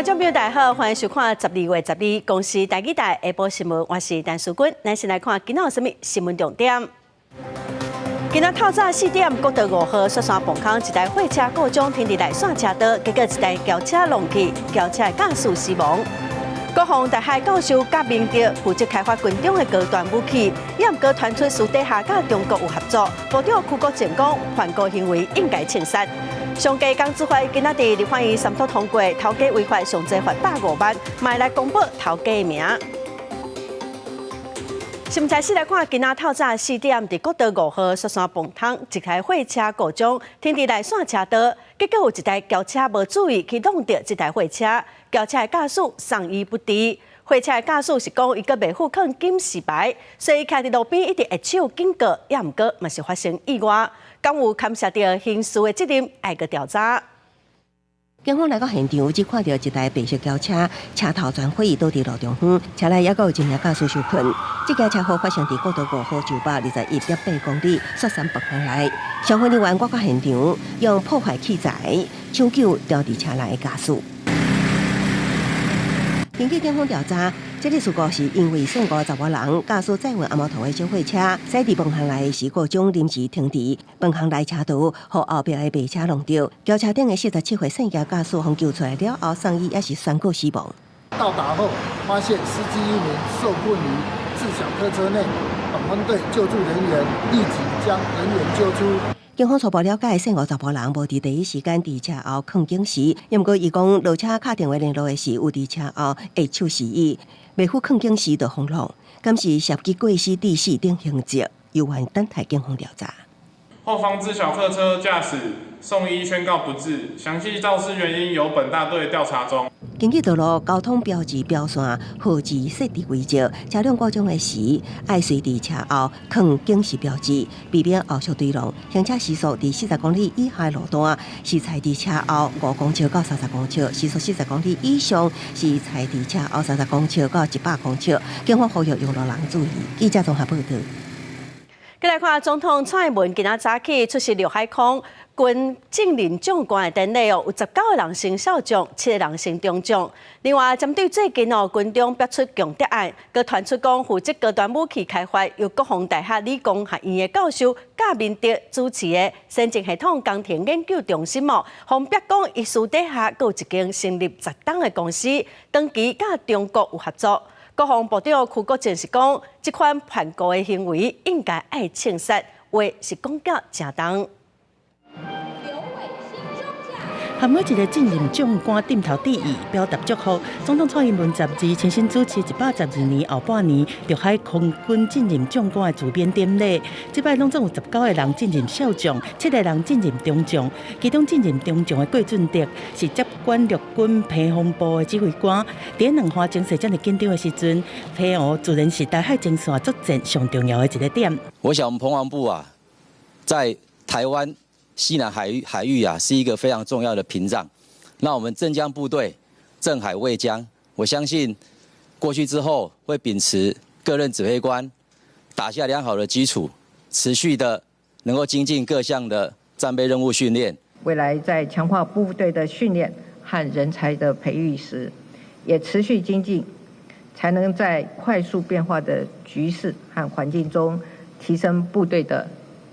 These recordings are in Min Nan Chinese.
觀眾朋友大家好，歡迎收看12月12公視台語台下晡新聞，我是陳淑君。咱先來看今仔有啥物新聞重點。今仔透早4點，國道5號雪山磅空一台貨車故障停佇內線車道，結果一台轎車挵去，轎車的駕駛死亡。國防大學教授賈明德負責開發軍中的高端武器，也毋過傳出私底下佮中國有合作。部長邱國正講，叛國行為應該銃殺。上屆江志發今仔佇立法院三讀通過，頭家違法上濟罰150萬，嘛來公布頭家的名。新聞開始來看，今仔透早四點，佇國道5號雪山磅空一台貨車故障停佇內線車道，結果有一台轎車無注意去挵著這台貨車，轎車的駕駛送醫不治。貨車的駕駛是講伊閣袂付囥警示牌，所以徛佇路邊一直揮手警告，也毋過嘛是發生意外，敢有牽涉著刑事的責任，愛閣調查。警方來到現場，只看著一台白色轎車，車頭全毀倒佇路中央，車內猶閣有一名駕駛受困。這件車禍發生佇國道5號921.8公里雪山磅空內，消防人員趕到現場，用破壞器材搶救牢佇車內的駕駛。根據警方調查，這個事故是因為送五查某人駕駛載運阿摩托的小貨車，駛佇磅空內時故障臨時停佇磅空內車道，予後壁的白車挵著。轎車頂的47歲姓賈駕駛予救出來了後，送醫也是宣告死亡。到達後，發現司機一名受困於自小客車內，本分隊救助人員立即將人員救出。警方初步了解，姓吳查埔人無佇第一時間佇車後囥警示，毋過伊講落車敲電話聯絡的時，有佇車後揮手示意，袂赴囥警示就予挵，敢是涉及過失致死等刑責，猶原等待警方調查。後方自小客車駕駛送醫宣告不治，詳細肇事原因由本大隊調查中。根據道路交通標誌標線號誌設置規則，車輛故障的時，愛隨佇車後囥警示標誌，避免後續追撞。行車時速佇40公里以下的路段，是採佇車後5公尺到30公尺；時速40公里以上，是採佇車後30公尺到100公尺。警方呼籲用路人注意。記者綜合報導。繼來看總統蔡英文今仔早起出席陸海空軍晉任將官的典禮哦，有19個人升少將，七個人升中將。另外，針對最近哦軍中爆出共諜案，閣傳出講負責高端武器開發由國防大學理工學院的教授賈明德主持的先進系統工程研究中心哦，予爆講伊私底下閣有一間成立10冬的公司，長期佮中國有合作。國防部長邱國正是講，這款叛國的行為應該愛銃殺，話是講甲誠重。和每一个晉任將官點頭致意，表達祝福。總統蔡英文十二親身主持112年後半年陸海空軍晉任將官的辭免典禮。這擺攏總有19個人晉任少將，七個人晉任中將。其中晉任中將的郭俊德是接管陸軍澎防部的指揮官。佇兩岸情勢遮爾緊張的時陣，澎湖自然是台海前線作戰上重要的一個點。我想，我們澎防部啊，在台灣西南海域啊，是一個非常重要的屏障。那我們鎮江部隊鎮海衛疆，我相信過去之後會秉持各任指揮官打下良好的基礎，持續的能夠精進各項的戰備任務訓練。未來在強化部隊的訓練和人才的培育時，也持續精進，才能在快速變化的局勢和環境中提升部隊的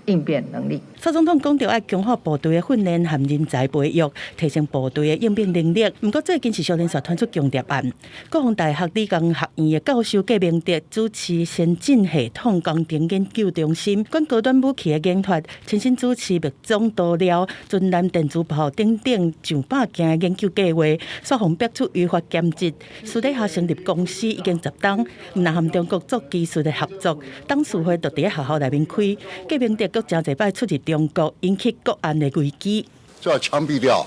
應變能力。蔡總統講著愛強化部隊的訓練和人才培育，提升部隊的應變能力。毋過最近是小連續傳出共諜案，國防大學理工學院的教授郭明德主持先進系統工程研究中心，管高端武器的研發，親身主持密宗多料、軍艦電磁炮等等上百件研究計劃，煞予爆出違法兼職，私底下成立公司已經10冬，毋但和中國做技術的合作，董事會就佇咧學校內面開。郭明德閣誠濟擺出入中國，引起國安的危機。就要槍斃掉，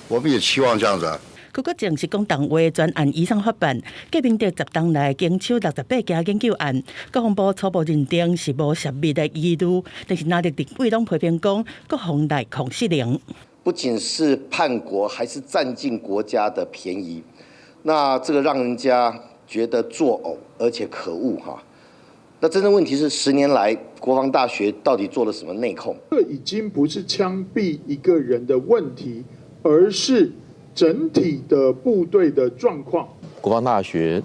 我們也期望這樣子。邱國正是講重話，專案移送法辦。郭明德10冬來經手68件研究案，國防部初步認定是無涉密的疑慮，但是藍綠立委攏批評講國防內控失靈。不僅是叛國，還是佔盡國家的便宜，那這個讓人家覺得作嘔，而且可惡哈。那真正問題是，10年來國防大學到底做了什麼內控？這已經不是槍斃一個人的問題，而是整體的部隊的狀況。國防大學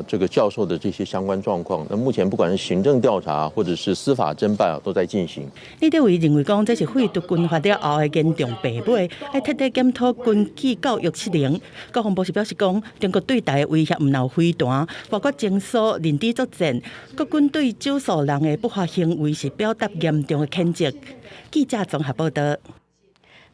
這個教授的這些相關狀況，那目前不管是行政調查或者是司法偵辦啊，都在進行。李德維認為講，這是廢除軍法了後的嚴重敗尾，愛徹底檢討軍紀教育失能。國防部是表示講，中國對台的威脅毋但有飛彈，包括偵搜、認知作戰，國軍對少數人的不法行為是表達嚴重的譴責。記者綜合報道。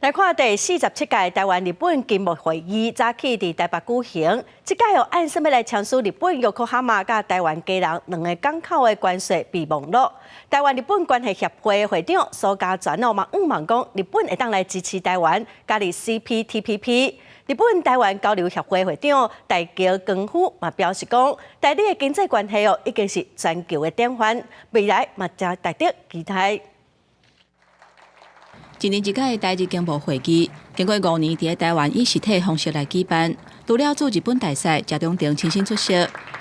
來看第47屆台灣日本經貿會議早起佇台北舉行，這屆有按啥物來簽署日本玉科哈馬佮台灣基隆兩个港口的關稅備忘錄。台灣日本關係協會會長蘇嘉全哦嘛，向望講日本會當來支持台灣加入 CPTPP。日本台灣交流協會會長大橋光夫嘛表示講，台日的經濟關係哦已經是全球的典範，未來嘛誠值得期待。一年一屆的台日經貿會議，經過5年佇台灣以實體方式來舉辦。除了駐日本大使謝長廷親身出席，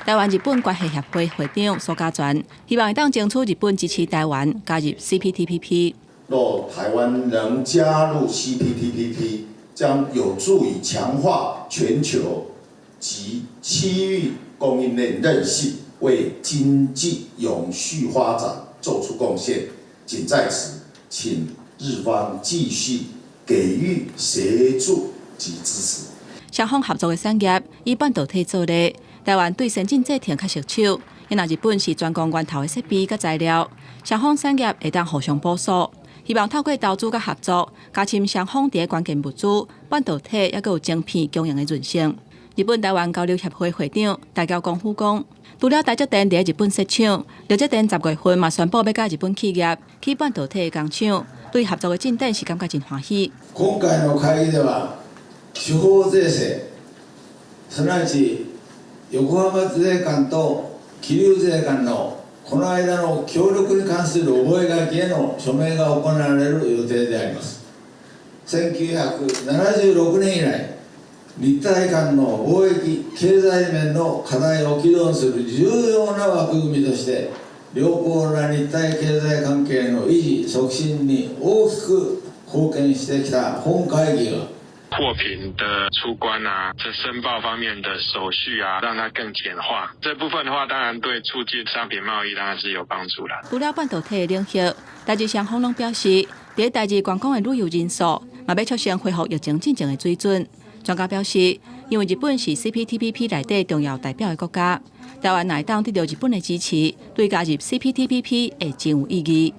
台灣日本關係協會會長蘇嘉全希望會當爭取日本支持台灣加入 CPTPP。若台灣能加入 CPTPP，將有助於強化全球及區域供應鏈韌性，為經濟永續發展做出貢獻。謹在此請日方繼續給予協助及支持。雙方合作的產業以半導體做例，台灣對先進製程較熟手，因為日本是專攻源頭的設備佮材料，雙方產業會當互相補足。希望透過投資佮合作，加深雙方佇關鍵物資、半導體抑閣有晶片供應的韌性。日本台灣交流協會會長大橋光夫講，除了台積電佇日本設廠，力積電10月份嘛宣布欲佮日本企業起半導體的工廠，對合作的進展是感覺真歡喜。今回の會議では、地方税制、すなわち横浜税関と桐生税関のこの間の協力に関する覚書への署名が行われる予定であります。1976年以來、日台間の貿易経済面の課題を議論する重要な枠組みとして、良好な日台経済関係の維持促進に大きく貢献してきた本会議が貨品的出關啊，這申報方面的手續啊，讓它更簡化。這部分的話，當然對促進商品貿易當然是有幫助啦。除了半導體的領域，台日雙方攏表示，佇台日觀光的旅遊人數，嘛欲促成恢復疫情進前的水準。專家表示，因為日本是 CPTPP 內底重要代表的國家，台灣若會當得到日本的支持，對加入 CPTPP 會真有意義。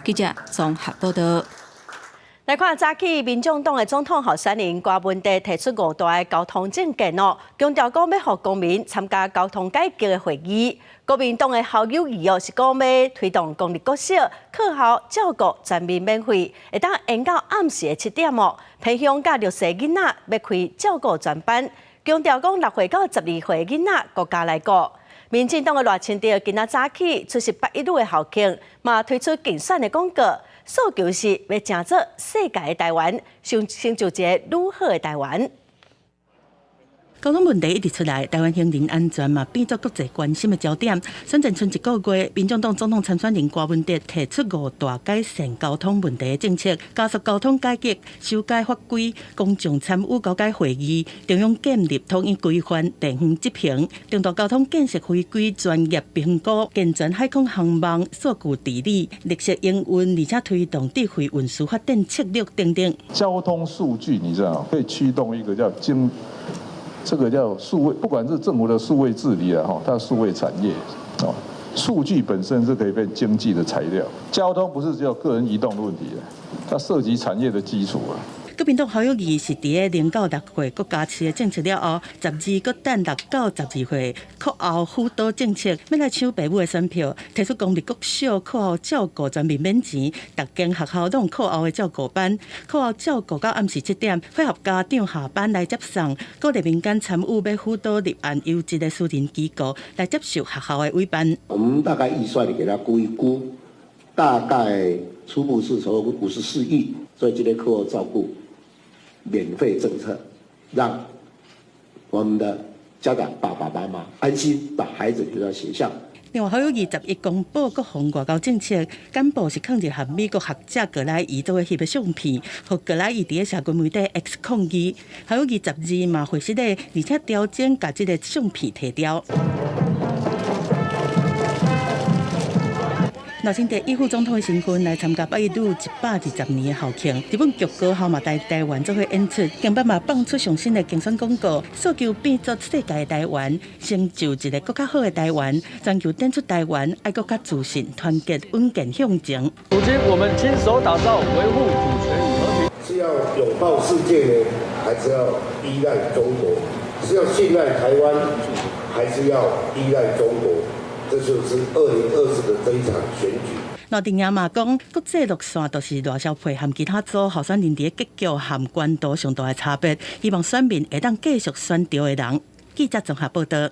記者綜合報道。來看早起，民眾黨的總統候選人柯文哲提出五大的交通政見哦，強調講欲予公民參加交通改革的會議。國民黨的侯友宜哦是講欲推動公立國小課後照顧全面免費，會當延到暗時的7點哦。偏鄉佮弱勢囡仔欲開照顧專班，強調講6歲到12歲囡仔國家來顧。民進黨的賴清德今仔早起出席八一女的校慶，嘛推出競選的廣告。訴求是欲成做世界的台灣，想成就一个愈好的台灣。交通問題一直出來，台灣行人安全嘛變作國際關心的焦點。選戰賰一個月，民眾黨總統參選人柯文哲提出五大改善交通問題的政策，加速交通改革、修改法規、公眾參與高階會議、中央建立統一規範、地方執行、重大交通建設非規專業評估、健全海空航網數據治理、綠色營運，而且推動智慧運輸發展策略等等。交通數據，你知道可以驅動一個叫經。這個叫數位，不管是政府的數位治理啊，哈，它的數位產業，哦，數據本身是可以變經濟的材料。交通不是只有個人移動的問題，它涉及產業的基礎啊。國民黨侯友宜是佇个0到6歲國家飼的政策了後，12閣等6到12歲課後輔導政策，欲來搶爸母的選票，提出公立國小課後照顧全面免錢，逐間學校攏課後的照顧班，課後照顧到暗時7點，配合家長下班來接送，鼓勵民間參與欲輔導入案優質的私人機構來接受學校的委辦。我們大概預算給他估一估，大概初步是從54億，所以這個課後照顧免費政策，讓我們的家長爸爸媽媽安心把孩子留在學校。另外，侯友宜11公布國防外交政策，簡報是囥佇和美國學者葛萊儀做伙翕的相片，予葛萊儀佇咧社群媒體 X 抗議。侯友宜12嘛回失禮，而且調整共這个相片提掉。賴清德以副總統的身份來參加八一女120年的校慶，日本劇高校嘛來台灣做伙演出，近擺嘛放出上新的競選廣告，訴求變做世界的台灣，成就一個閣較好的台灣，全球展出台灣愛閣較自信、團結、穩健向前。如今我們親手打造，維護主權與和平。是要擁抱世界呢，還是要依賴中國？是要信賴台灣，還是要依賴中國？這就是2024的這一場選舉。羅定亞嘛講，國際路線就是賴蕭配和其他組候選人佇咧結局和懸度上大的差別，希望選民會當繼續選對的人。記者綜合報道。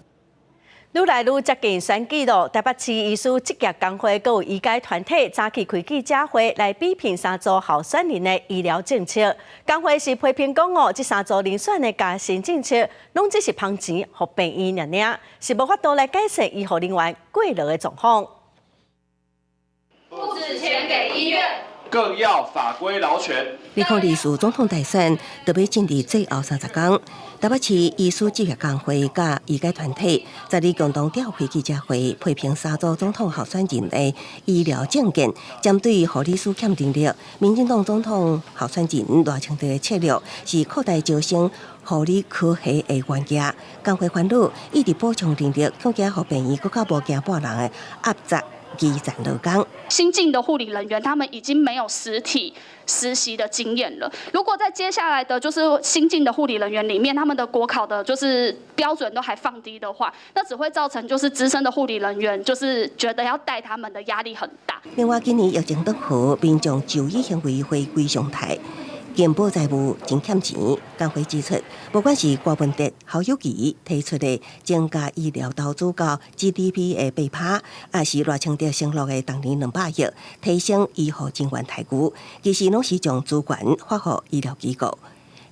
愈來愈接近選舉咯，台北市醫師職業工會閣有醫界團體早起開記者會來批評三組候選人的醫療政策。工會是批評講哦，這三組人選的加薪政策，攏只是芳錢予病院爾爾，是無法度來改善醫護人員過勞的狀況。不只錢給醫院，更要法規勞權。2024總統大選就欲進入最後30天，台北市醫師職業工會佮醫界團體12共同召開記者會，批評三組總統候選人的醫療政見，針對護理師欠人力，民進黨總統候選人賴清德的策略是擴大招生護理科系的員額，工會煩惱一直補充人力，恐驚予病院閣較無驚半人的壓榨基層勞工。新進的護理人員，他們已經沒有實體實習的經驗了。如果在接下來的就是新進的護理人員裡面，他們的國考的就是標準都還放低的話，那只會造成就是資深的護理人員就是覺得要帶他們的壓力很大。另外，今年疫情當好，民眾就醫行為回歸常態。健保財務真欠錢，工會指出，不管是郭文哲、侯友宜提出的增加醫療投資到 GDP 的8%，抑是賴清德承諾的逐年200億，提升醫護人員待遇，其實攏是將資源發予醫療機構。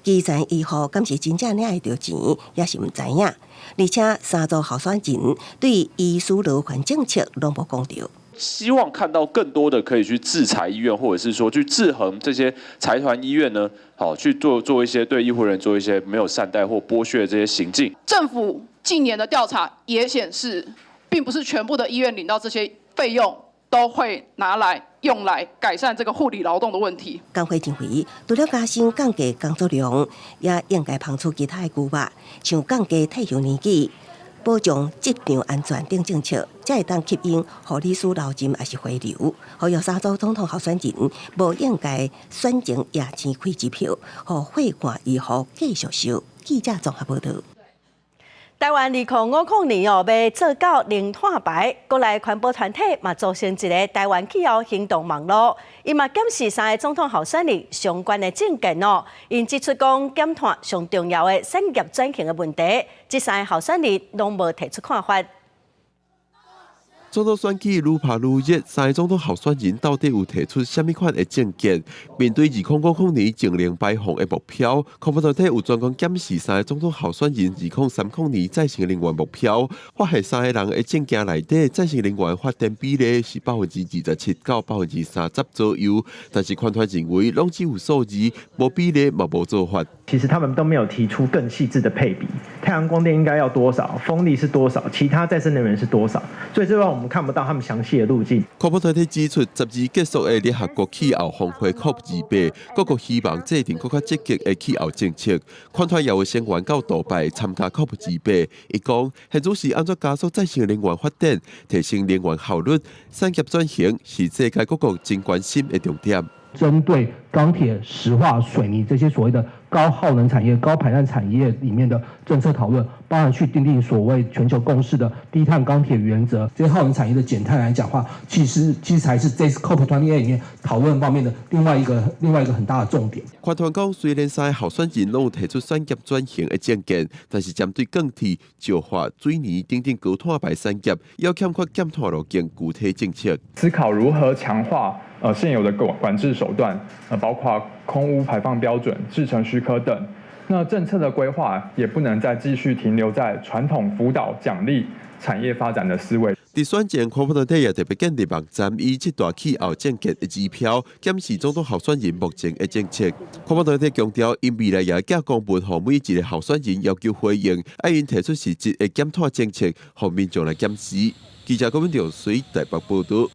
基層醫護敢是真正領會著錢，也是毋知影。而且三組候選人對醫師勞權政策攏無講著。希望看到更多的可以去制裁醫院，或者是說去制衡這些財團醫院呢？好，去做一些對醫護人員做一些沒有善待或剝削的這些行徑。政府近年的調查也顯示，並不是全部的醫院領到這些費用都會拿來用來改善這個護理勞動的問題。工會認為，除了加薪降低工作量，也應該拋出其他的計劃，像降低退休年紀、保障職場安全等政策，才會當吸引護理師留任抑是回流。呼籲三組總統候選人無應該選前掖錢開支票，予血汗醫護繼續受。記者綜合報導。台灣2050年哦，欲做到零碳排，國內環保團體嘛組成一个台灣氣候行動網路，伊嘛檢視三个總統候選人相關的政見哦，𪜶指出講減碳上重要的產業轉型的問題，這三个候選人攏無提出看法。總統選舉愈拍愈熱，三个總統候選人到底有提出啥物款的政見？面對2050年淨零排放的目標，環保團體有專工檢視三个總統候選人2030年再生能源目標，發現三个人的政見內底再生能源發電比例是27%到30%左右，但是環團認為攏只有數字，無比例嘛無做法。其實他們都沒有提出更細緻的配比，太陽光電應該要多少，風力是多少，其他再生能源是多少，所以這讓我們看不到他們詳細的路徑。環保團體指出，12結束的聯合國氣候峰會 COP28，各國希望制定閣較積極的氣候政策。環團也有成員到杜拜參加 COP28，伊講現在是按怎加速再生能源發展，提升能源效率，產業轉型是世界各國真關心的重點。針對鋼鐵、石化、水泥這些所謂的高耗能產業、高排碳產業裡面的政策討論，包含去訂定所謂全球共識的低碳鋼鐵原則，這些耗能產業的減碳來講話，其實才是這次 COP28 裡面討論方面的另外一個很大的重點。環團講，雖然三个候選人攏有提出產業轉型的政見，但是針對鋼鐵、石化、水泥等等高碳排產業，猶欠缺減碳路徑具體政策。思考如何強化現有的管制手段，包括空污排放標準、製程許可等。那政策的規劃也不能再繼續停留在傳統輔導獎勵產業發展的思維。佇選前，環保團體也特別建立網站，以七大氣候政見的指標，檢視總統候選人目前的政策。環保團體強調，𪜶未來也會寄公文予每一个候選人要求回應，愛𪜶提出實質的減碳政策，予民眾來檢視。記者郭文忠隨台北報導。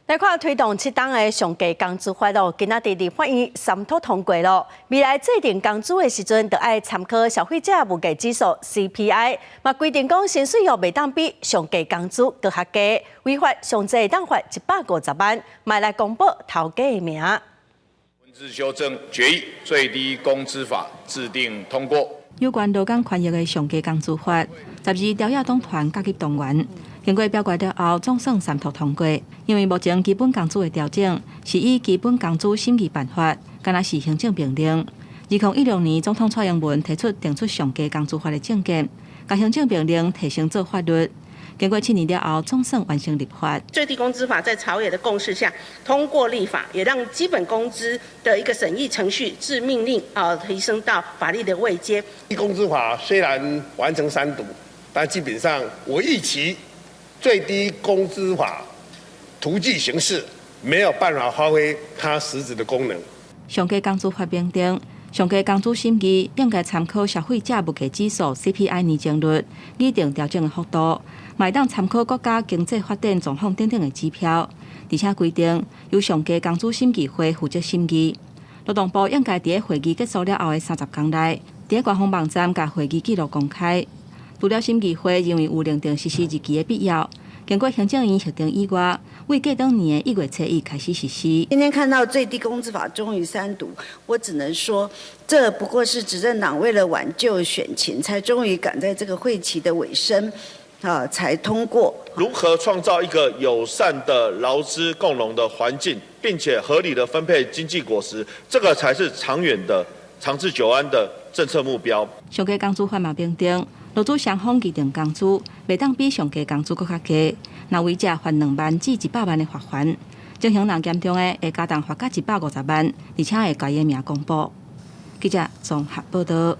來看推動7冬的上低工資法咯，今仔佇立法院三讀通過咯。未來制定工資的時陣，就愛參考消費者物價指數 CPI，嘛規定講薪水哦袂當比上低工資閣較低，違法上濟會當罰150萬，嘛來公布頭家的名。文字修正決議，最低工資法制定通過。有關勞工權益的上低工資法，12朝野黨團甲級動員。經過表決了後，總算三讀通過。因為目前基本工資的調整是依基本工資審議辦法，敢若是行政命令。2016年，總統蔡英文提出定出上低工資法的政見，共行政命令提升做法律。經過7年了後，總算完成立法。最低工資法在朝野的共識下通過立法，也讓基本工資的一個審議程序自命令啊提升到法律的位階。低工資法雖然完成三讀，但基本上我預期最低工資法徒具形式，沒有辦法發揮它實質的功能。上低工資法明定，上低工資審議應該參考消費者物價指數 CPI 年增率，擬定調整的幅度，嘛會當參考國家經濟發展狀況等等的指標。而且規定由上低工資審議會負責審議。勞動部應該佇會議結束了後的30天內，佇官方網站共會議記錄公開。除了審議會認為有訂定實施日期的必要，經過行政院核定以外，為過當年的1月初1開始實施。今天看到最低工資法終於三讀，我只能說，這不過是執政黨為了挽救選情，才終於趕在這個會期的尾聲，啊，才通過。如何創造一個友善的勞資共榮的環境，並且合理的分配經濟果實，這個才是長遠的、長治久安的政策目標。上低工資法嘛明定，勞資雙方議定工資，袂當比上低工資閣較低。若違者罰2萬至100萬的罰鍰，情形若嚴重的會加重罰到150萬，而且會共伊名公布。記者綜合報導。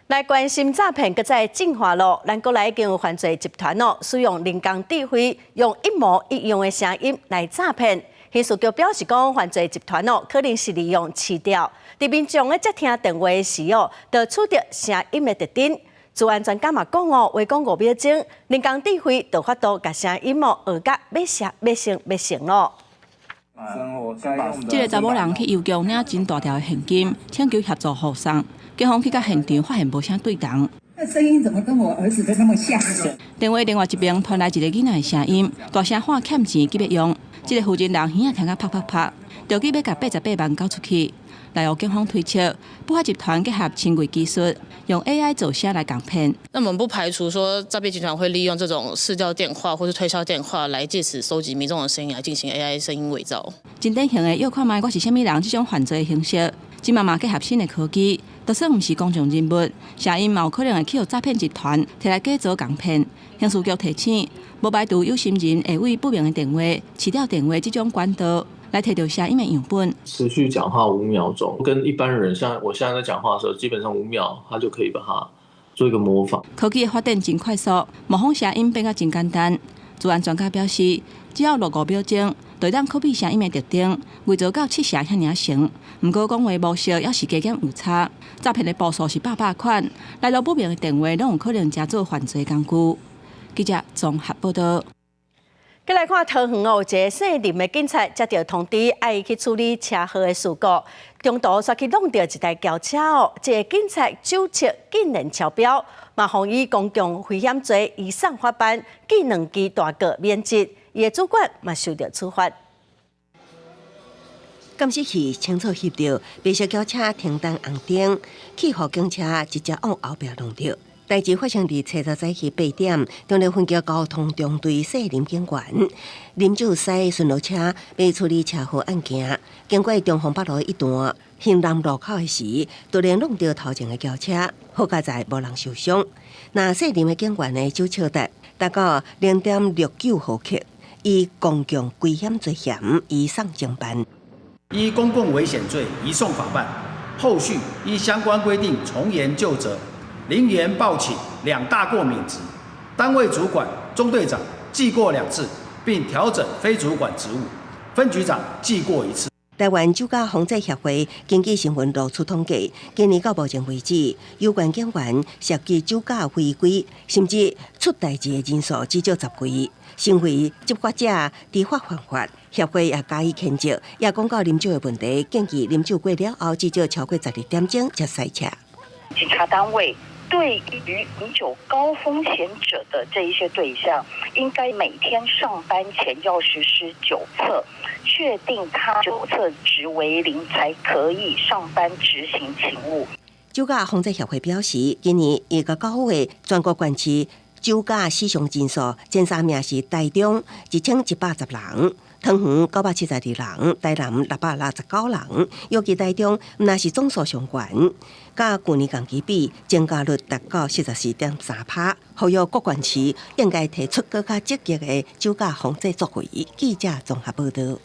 來關心詐騙，閣再進化咯。咱國內已經有犯罪集團哦，使用人工智慧，用一模一樣的聲音來詐騙。刑事局表示講，犯罪集團哦，可能是利用市調，佇民眾咧接聽電話時哦，就取得聲音的特徵。資安專家嘛講哦，話講5秒鐘，人工智慧就法度共聲音哦，學甲欲成欲成欲成咯。這个查某人去郵局領真大條的現金，請求協助護送，警方去到現場發現無啥對同。那聲音怎麼跟我兒子的那麼像？電話另外一邊傳來一個囡仔的聲音，大聲喊欠錢急欲用。這个負責人耳仔聽甲啪啪啪，著急欲共88萬交出去。內湖警方推測，不法集團結合深偽技術，用 AI 造聲來共騙。那我們不排除說詐騙集團會利用這種市調電話或是推銷電話來借此收集民眾的聲音來進行 AI 聲音偽造。真典型的臆看覓我是啥物人這種犯罪形式，這馬嘛結合新的科技，就算毋是公眾人物，聲音嘛有可能會去予詐騙集團提來假造共騙。刑事局提醒，無排除有心人會為不明的電話、市調電話這種管道來提著聲音的樣本。持續講話5秒鐘，跟一般人像我現在在講話的時候，基本上5秒，他就可以把它做一個模仿。科技的發展真快速，模仿聲音變甲真簡單。資安專家表示，只要落5秒鐘，就會當コピ聲音的特徵，偽造到七成遐爾成。毋過講話模式猶是加減有差，詐騙的步數是百百款，來路不明的電話攏有可能成做犯罪工具。記者綜合報導。閣來看桃園哦，有一个姓林的警察接著通知，愛去處理車禍的事故，中途煞去挵著一台轎車哦，這个警察酒測竟然超標，嘛予以公共危險罪移送法辦，記兩支大過免職，伊的主管嘛受著處罰。監視器清楚翕著白色轎車停等紅燈，去予警車直接往後壁挵著。代誌發生佇初十早起8點，中坜分局交通中隊姓林警員啉酒駛巡邏車欲處理車禍案件，經過中鳳北路一段興南路口的時，突然挵著頭前的轎車，好佳哉無人受傷。那姓林的警員的酒測值達到0.69毫克，以公共危險罪嫌移送偵辦。依公共危險罪移送法辦，後續依相關規定從嚴究責。臨延報請兩大過免職，單位主管中隊長記過兩次，並調整非主管職務，分局長記過一次。台灣酒駕防制協會根據新聞露出統計，今年到目前為止，有關警員涉及酒駕違規，甚至出代誌的人數至少10位，成為執法者知法犯法。協會也加以譴責，也講到啉酒的問題，建議啉酒過了後至少超過12點鐘才駛車。警察單位對於飲酒高風險者的這一些對象，應該每天上班前要實施酒測，確定他酒測值為零，才可以上班執行勤務。酒駕防制協會表示，今年1到9月，全國縣市酒駕死傷人數前三名是台中1110人，桃園972人，台南669人，尤其台中毋但是總數上懸，佮舊年同期比，增加率達到44.3%。呼籲各縣市應該提出閣較積極的酒駕防制作為。記者綜合報導。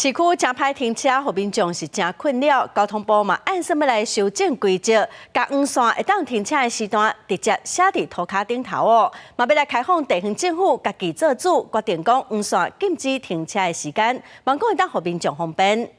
市區誠歹停車，予民眾是誠困擾。交通部嘛按算欲來修正規則，共黃線會當停車的時段直接寫佇塗跤頂頭哦。嘛欲來開放地方政府家己做主，決定講黃線禁止停車的時間，望講會當予民眾方便。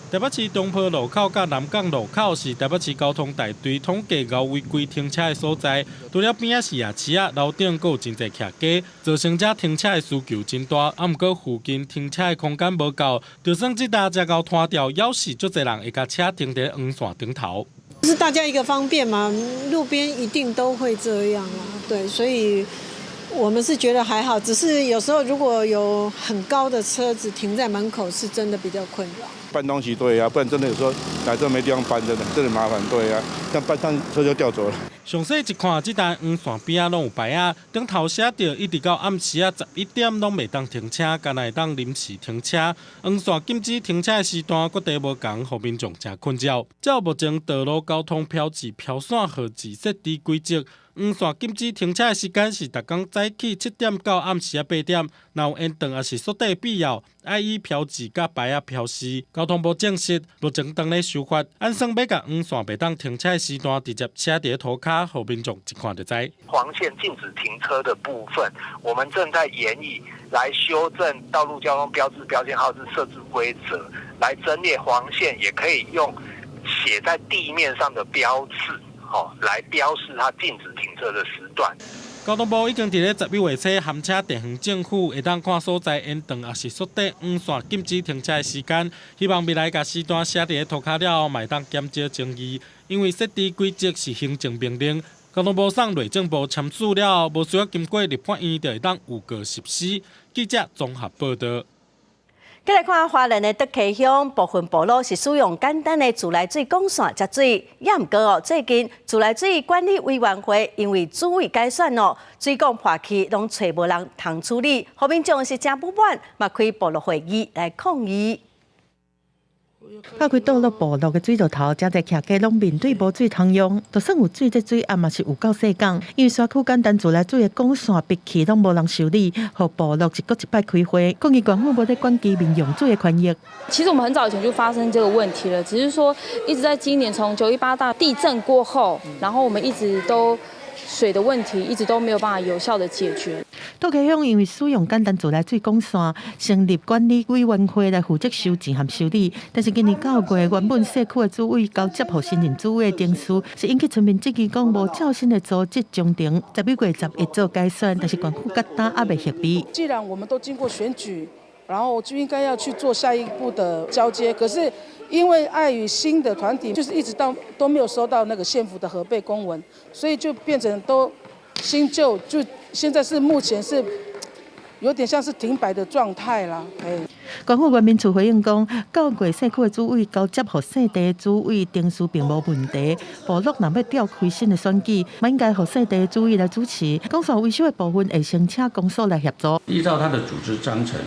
台北市中坡路口佮南港路口是台北市交通大隊統計𠢕違規停車的所在。除了邊仔是夜市仔，樓頂閣有真濟徛家，造成遮停車的需求真大。啊，毋過附近停車的空間無夠，就算這搭遮𠢕攤掉，猶是足濟人會共車停佇黃線頂頭。是大家一個方便嘛，路邊一定都會這樣啊，對，所以我們是覺得還好，只是有時候如果有很高的車子停在門口，是真的比較困擾。搬東西對啊，不然真的有時候來這沒地方搬，真的真的麻煩對啊，像搬上車就調走了。詳細一看，這台黃線邊仔攏有牌仔，頂頭寫著一直到暗時仔11點攏袂當停車，干焦會當臨時停車。黃線禁止停車的時段，閣地無仝，予民眾誠困擾。照目前道路交通標誌標線號誌設置規則，黃線禁止停車的時間是逐工早起7點到暗時仔8點，若有延長抑是縮短必要，愛以標誌佮牌仔標示。交通部證實，目前當咧修法，按算欲共黃線袂當停車的時段直接寫佇塗跤，予民眾一看就知。黃線禁止停車的部分，我們正在研議來修正道路交通標誌標線號誌設置規則，來增列黃線，也可以用寫在地面上的標誌。吼，來標示它禁止停車的時段。交通部已經佇咧11月初函請地方政府會當看所在延長抑是縮短黃線禁止停車的時間，希望未來共時段寫佇咧塗跤了後，嘛會當減少爭議。因為設置規則是行政命令，交通部送內政部簽署了後，無需要經過立法院就會當預告實施。記者綜合報導。繼來看花蓮的竹溪鄉部分部落是使用簡單的自來水管線接水，也毋過哦，最近自來水管理委員會因為主委改選哦，水管破去攏揣無人通處理，予民眾是誠不滿，嘛開部落會議來抗議。拍開倒落部落的水槽頭，誠濟徛家攏面對無水通用，就算有水，這水壓嘛是有夠細港。因為山區簡單自來水的管線閉氣攏無人修理，予部落一閣一擺開會，抗議縣府無咧管居民用水的權益。其實我們很早以前就發生這個問題了，只是說一直在今年從9·18大地震過後，然後我們一直都水的問題一直都沒有辦法有效的解決。竹溪鄉因為使用簡單自來水管線，成立管理委員會來負責收錢和修理。但是今年9月，原本社區的主委交接予新任主委的程序，是引起村民質疑，講無照新的組織章程，11月11做改選，但是縣府到今猶未核備。既然我們都經過選舉，然後就應該要去做下一步的交接，可是因為礙於新的團體，就是一直到都沒有收到那個縣府的核備公文，所以就變成都新舊就現在是目前是有點像是停擺的狀態啦。哎，縣府原民處回應講，9月社區的主委交接予姓鄭的主委程序並無問題。部落若欲召開新的選舉，嘛應該予姓鄭的主委來主持。管線維修的部分會先請公所來協助。依照他的組織章程，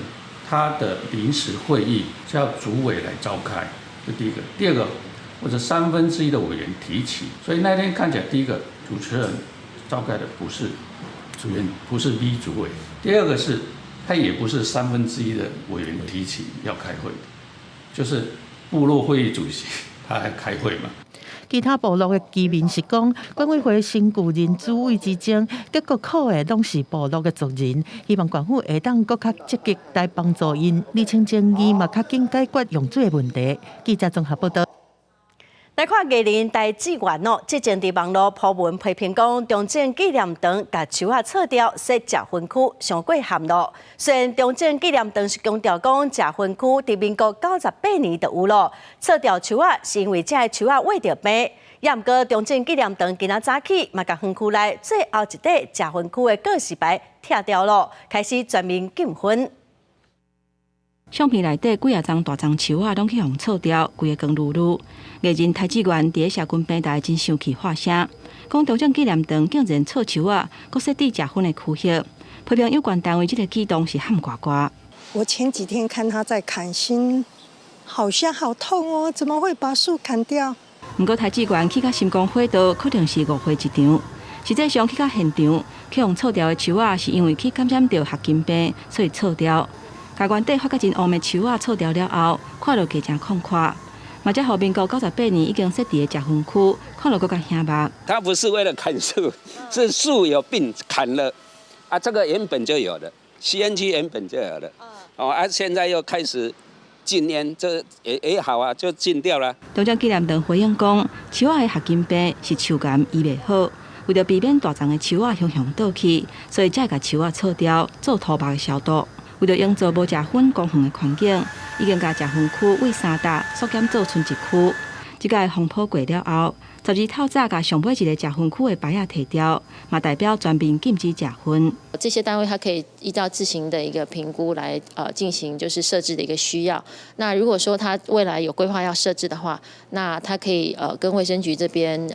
他的臨時會議是要主委來召開，這第一個。第二個，或者1/3的委員提起，所以那天看起來，第一個主持人召開的不是主任，不是 V 主委。第二個是，他也不是1/3的委員提起要開會，就是部落會議主席他還開會嘛。其他部落的居民是講，管委會身舊人主委之爭，結果苦的攏是部落的族人。希望縣府會當閣較積極來幫助𪜶，釐清爭議嘛，較緊解決用水的問題。記者綜合報道。來看藝人戴志源哦，之前佇網路 po 文批評講，中正紀念堂共樹仔鑿掉，設食薰區，傷過譀囉。雖然中正紀念堂是強調講，食薰區佇民國98年就有咯，鑿掉樹仔是因為這个樹仔穢著病。也毋過中正紀念堂今仔早起嘛，共園區內最後一塊食薰區的告示牌拆掉咯，開始全面禁薰。相片內底幾仔叢大叢樹仔攏去予鑿掉，規个光漉漉。藝人邰智源佇咧社群平台真生氣發聲，講中正紀念堂竟然鑿樹仔，閣設置食薰的區域，批評有關單位這个舉動是譀呱呱。我前幾天看他在砍，心好像好痛哦，怎麼會把樹砍掉？毋過邰智源去甲心肝火道，可能是誤會一場。實際上去到現場，去予鑿掉的樹仔是因為去感染著黑莖病，所以鑿掉。共原底發甲真旺的樹仔鑿掉了後，看落加誠曠闊，嘛才予民國九十八年已經設置的食薰區，看落閣較顯目。他不是為了砍樹，是樹有病砍了，啊，這個原本就有的，吸煙區原本就有的，哦，啊，現在又開始禁煙，這也好啊，就禁掉了。中正紀念堂回應講，樹仔的黑莖病是樹癌醫袂好，為著避免大叢的樹仔雄雄倒去，所以才會共樹仔鑿掉，做塗木的消毒。為著營造無食薰公園的環境，已經共食薰區為三搭縮減做賰一區。這個風波過了後，12透早共上尾一个食薰區的牌仔提掉，嘛代表全面禁止食薰。這些單位它可以依照自行的一個評估來進行就是設置的一個需要。那如果說他未來有規劃要設置的話，那他可以跟衛生局這邊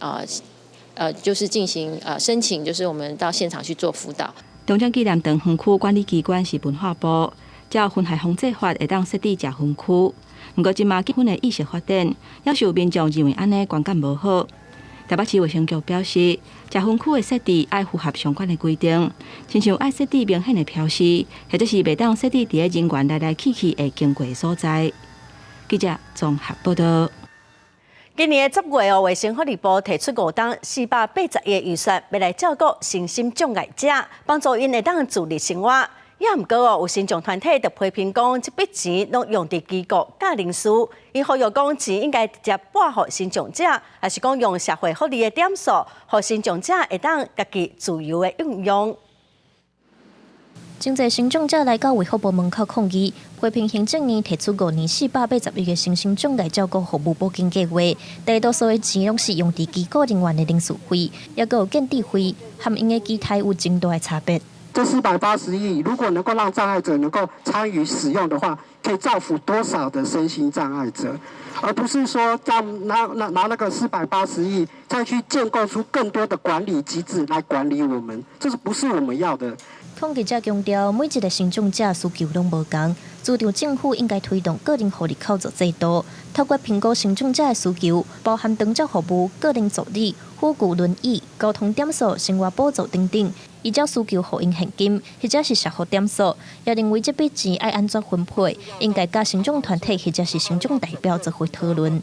就是進行申請，就是我們到現場去做輔導。中正紀念堂園區管理機關是文化部，照薰害防制法會當設置食薰區。毋過這馬禁薰的意識發展，猶是有民眾認為按呢觀感無好。台北市衛生局表示，食薰區的設置愛符合相關的規定，親像愛設置明顯的標示，或者是袂當設置佇咧人員來來去去會經過的所在。記者綜合報道。今年的10月哦，衛生福利部提出五冬480億預算，欲來照顧身心障礙者，幫助𪜶會當自立生活。也毋過哦，有身障團體就批評講，這筆錢攏用佇機構佮人事，𪜶呼籲講錢應該直接撥予身障者，抑是講用社會福利的點數，予身障者會當家己自由的運用。真濟身障者來到衛福部門口抗議，批評行政院提出5年480億的身心障礙照顧服務補金計劃，大多數的錢攏是用佇機構人員的人事費，抑閣有建置費，和𪜶的期待有真大的差別。這480億如果能夠讓障礙者能夠參與使用的話，可以造福多少的身心障礙者，而不是說讓拿那個四百八十億再去建構出更多的管理機制來管理我們，這是不是我們要的？抗議者強調，每一个身障者需求攏無仝，主張政府應該推動個人護理扣助制度，透過評估身障者的需求，包含長照服務、個人助理、輔具輪椅、交通點數、生活補助等等，依照需求予𪜶現金，或者是社福點數。也認為這筆錢愛按怎分配，應該佮身障團體或者是身障代表做伙討論。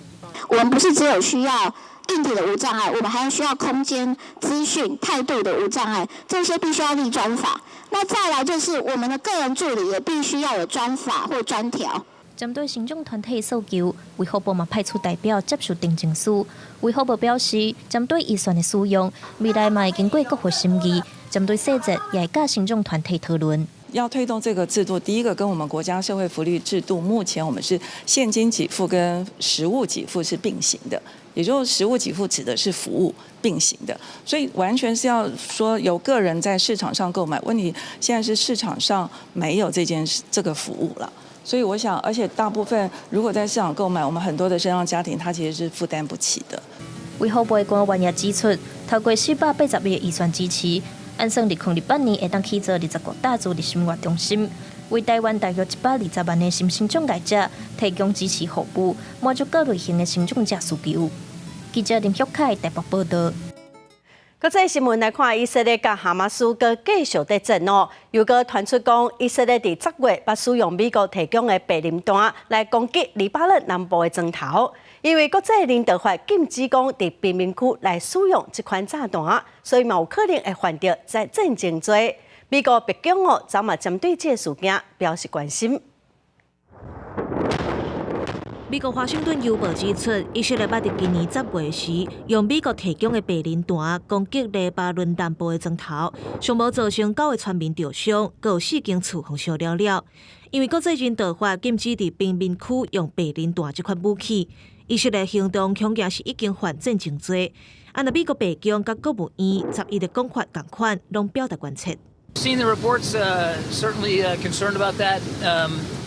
我們不是只有需要硬體的無障礙，我們還需要空間、資訊、態度的無障礙，這些必須要立專法。那再來就是我們的個人助理也必須要有專法或專條。針對身障團體訴求，衛福部嘛派出代表接受陳情書。衛福部表示，針對預算的使用，未來嘛會經過國會審議，針對細節也會佮身障團體討論。要推動這個制度，第一個跟我們國家社會福利制度，目前我們是現金給付跟實物給付是並行的，也就是實物給付指的是服務並行的，所以完全是要說由個人在市場上購買。問題現在是市場上沒有這件事這個服務了，所以我想，而且大部分如果在市場購買，我們很多的身障家庭，他其實是負擔不起的。衛福部的官員也指出，透過480億的預算支持，按算2028年會當起造20五搭自立生活中心，為台灣大約120萬的身心障礙者提供支持服務，滿足各類型的身障者需求。記者林旭凱台北報道。國際新聞來看，以色列佮哈馬斯閣繼續佇戰哦，又閣傳出講，以色列佇10月欲使用美國提供的白磷彈來攻擊黎巴嫩南部的莊頭。因為國際人道法禁止講佇平民區來使用這款炸彈，所以嘛有可能會犯著戰爭罪。美國白宮哦，昨嘛針對這個事件表示關心。美國華盛頓郵報指出，以色列捌佇今年10月時，用美國提供的白磷彈攻擊黎巴嫩南部的莊頭，上無造成九个村民著傷，閣有四間厝予燒了了。因為國際人道法禁止佇平民區用白磷彈這款武器，以色列行動恐驚是已經犯戰爭罪。啊，若美國白宮佮國務院11的講法仝款，攏表達關切。 Seen the reports, certainly concerned about that.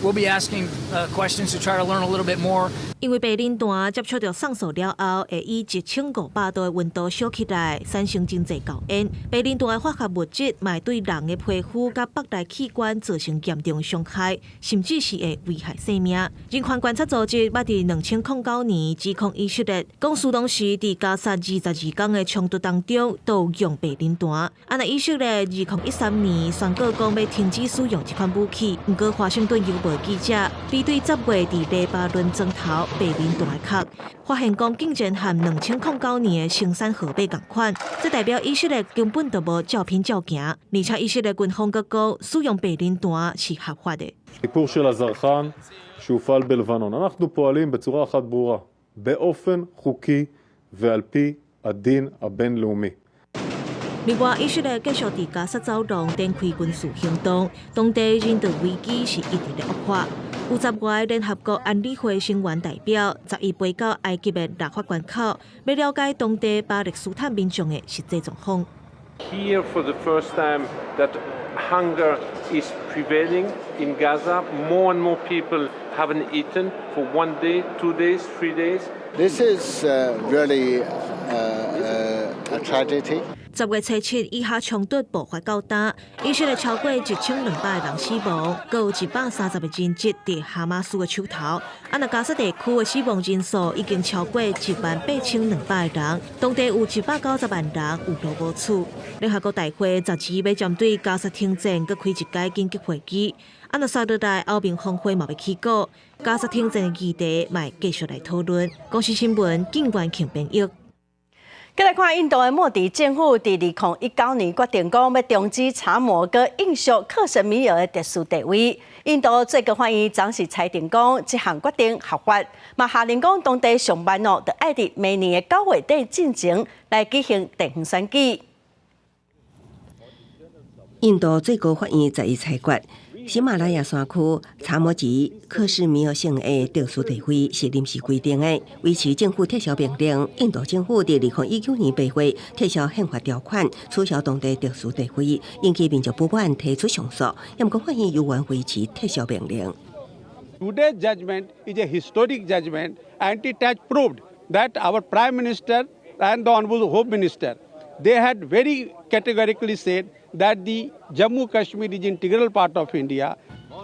We'll be asking questions to try to learn a little bit more. 因為白磷彈接觸著送素了後，會以1500度的溫度燒起來，產生真濟厚煙。白磷彈的化學物質嘛會對人的皮膚佮腹內器官造成嚴重傷害，甚至是會危害性命。人權觀察組織捌佇2009年指控以色列，講蘇當時佇加薩22天的衝突當中都有用白磷彈。啊，若以色列2013年宣告講欲停止使用這款武器，毋過華盛頓郵報記者比對10月佇黎巴嫩莊頭白磷彈的殼，發現講竟然和2009年的生產號碼仝款，這代表以色列根本就無照片照行，而且以色列軍方閣講使用白磷彈是合法的。 סיפור של הזרחן שהופעל בלבנון. אנחנו פועלים בצורה אחת ברורה, באופן חוקי ועל פי הדין הבינלאומי. 另外，以色列繼續佇加薩走廊展開軍事行動，當地人道危機是一直咧惡化。有10外聯合國安理會成員代表11飛到埃及的拉法關口，欲了解當地巴勒斯坦民眾的實際狀況。 Here for the first time that hunger is prevailing in Gaza. More and more people haven't eaten for one day, 2 days, 3 days. This is really a tragedy. 10月初7，以哈衝突爆發到今，以色列超過1200個人死亡，閣有130個人質佇哈馬斯的手頭。啊，若加薩地區的死亡人數已經超過18200個人，當地有190萬人有路無厝。聯合國大會12欲針對加薩停戰閣開一擺緊急會議。啊，若紲落來歐盟峰會嘛欲起鼓，加薩停戰的議題嘛會繼續來討論。公視新聞，警官慶編譯。閣來看印度的莫迪政府，佇2019年決定講欲終止查謨佮英屬克什米爾的特殊地位。印度最高法院昨是裁定講，這項決定合法，嘛下令講當地上慢哦，著愛佇明年的9月底進前來舉行地方選舉。印度最高法院11裁決，喜馬拉雅山區查謨及克什米爾省的特殊地位是臨時規定的，維持政府撤銷命令。印度政府佇2019年8月撤銷憲法條款，取消當地特殊地位，引起民眾不滿，提出上訴。毋過法院猶原維持撤銷命令。 Today's judgment is a historic judgment, and it has proved that our Prime Minister and the Honorable Home Minister, they had very categorically said that the Jammu Kashmir is integral part of India.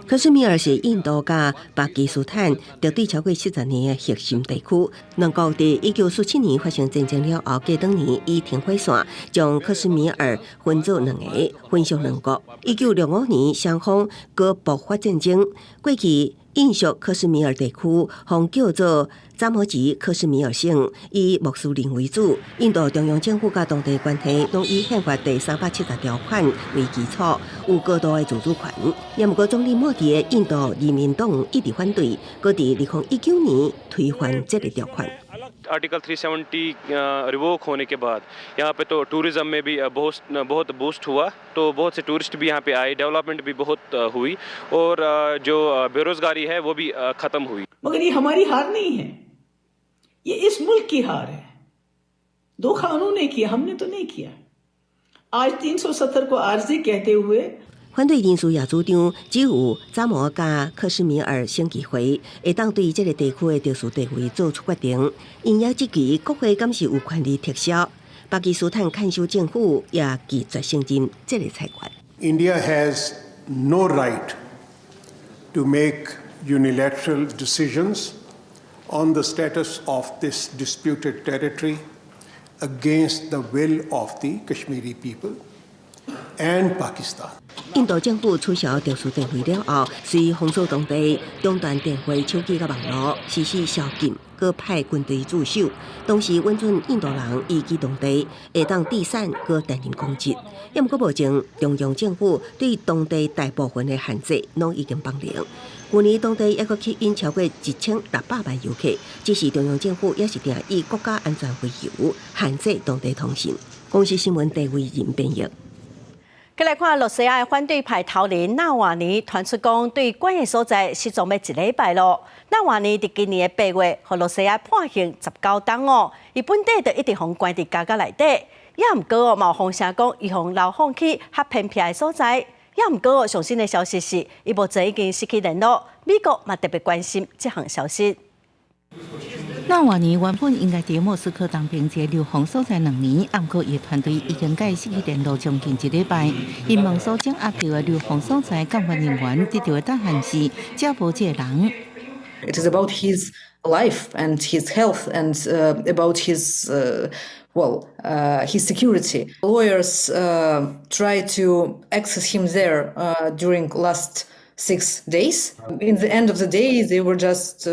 克什米爾是印度佮巴基斯坦敵對超過70年的核心地區。兩國佇1947年發生戰爭了後，隔當年以停火線將克什米爾分做兩個，分屬兩國。1965年雙方閣爆發戰爭，過去英屬克什米爾地區，予叫做查謨及克什米爾省，以穆斯林為主。印度中央政府佮當地關係攏以憲法第370條款為基礎，有高度的自主權。也毋過總理莫迪的印度人民黨一直反對，閣佇2019年推翻這个條款。 Article 370 revoke होने के बाद यहाँ पे तो टूरिज्म में भी बहुत बहुत बूस्ट हुआ, तो बहुत से टूरिस्ट भी यहाँ पे आए, डेवलपमेंट भी बहुत हुई और जो बेरोज़गारी है वो भी ख़त्म हुई। मगर ये हमारी हार नहीं है, ये इस मुल्क की हार है। धोखा उन्होंने किया, हमने तो नहीं किया। आज 370 को आर्जी कहते हुए 反對人士也主張，只有查謨佮克什米爾省議會會當對這个地區的特殊地位做出決定。因也質疑國會敢是有權利撤銷。巴基斯坦看守政府也拒絕承認這个裁決。 India has no right to make unilateral decisions on the status of this disputed territory against the will of the Kashmiri people and Pakistan. 印度政府取消特殊電費了後，隨封鎖當地，中斷電話、手機佮網路，實施宵禁，閣派軍隊駐守。同時允准印度人移居當地，會當置產閣擔任公職。毋過目前中央政府對當地大部分的限制攏已經放寬。去年當地猶閣吸引超過1600萬遊客，只是中央政府也是定以國家安全為由限制當地通信。公視新聞鄭偉仁編譯。繼來看，羅西亞的反對派頭人納瓦尼傳出講，對關的所在失蹤欲一禮拜囉。納瓦尼佇今年的8月，予羅西亞判刑19冬哦，伊本底就一直予人關佇監獄內底，也毋過哦，嘛有風聲講，伊予人流放去較偏僻的所在。也毋過哦，上新的消息是，伊目前已經失去聯絡。美國嘛特別關心這項消息。納瓦尼原本應該佇莫斯科東邊一个流放所在2年，毋過伊團隊已經佮伊失去聯絡將近一禮拜。𪜶問所掌握著的流放所在監管人員得著的答案是：遮無這个人。 It is about his life and his health and about his well his security. Lawyers tried to access him there during last 6 days. In the end of the day, they were just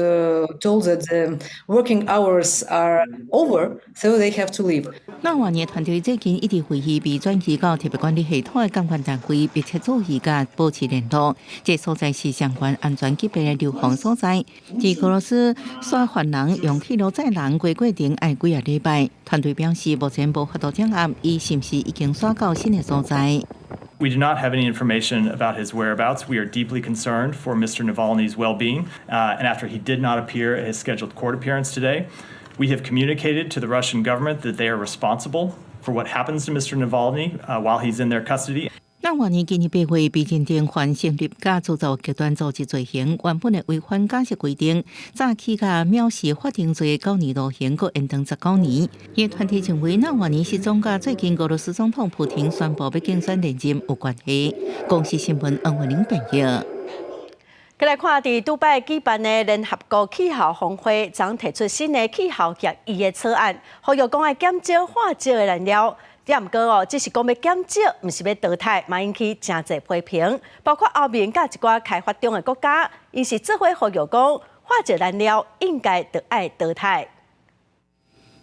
told that the working hours are over, so they have to leave. 納瓦尼團隊最近一直懷疑被轉移到特別管理系統的監管單位，密切注意佮保持聯絡。這所在是相關安全級別的流放所在。佇俄羅斯徙犯人用鐵路載人過過程愛幾仔禮拜。團隊表示，目前無法度掌握伊是毋是已經徙到新的所在。 We do not have any information about his whereabouts. We are deeply concerned for Mr. Navalny's well-being. And after he did not appear at his scheduled court appearance today, we have communicated to the Russian government that they are responsible for what happens to Mr. Navalny while he's in their custody. 納瓦尼今年8月被認定犯成立佮鑄造極端組織罪行，原本的違反假釋規定，早起佮藐視法庭罪9年徒刑，閣延長19年。伊團體認為納瓦尼失蹤佮最近俄羅斯總統普廷宣布欲競選連任有關係。公視新聞黃文玲編譯。繼來看，佇杜拜舉辦的聯合國氣候峰會，將提出新的氣候協議的草案，呼籲講愛減少化石的燃料。也毋過哦，只是講欲減少，毋是欲淘汰，嘛引起誠濟批評。包括歐盟佮一寡開發中的國家，𪜶是做伙呼籲講，化石燃料應該著愛淘汰。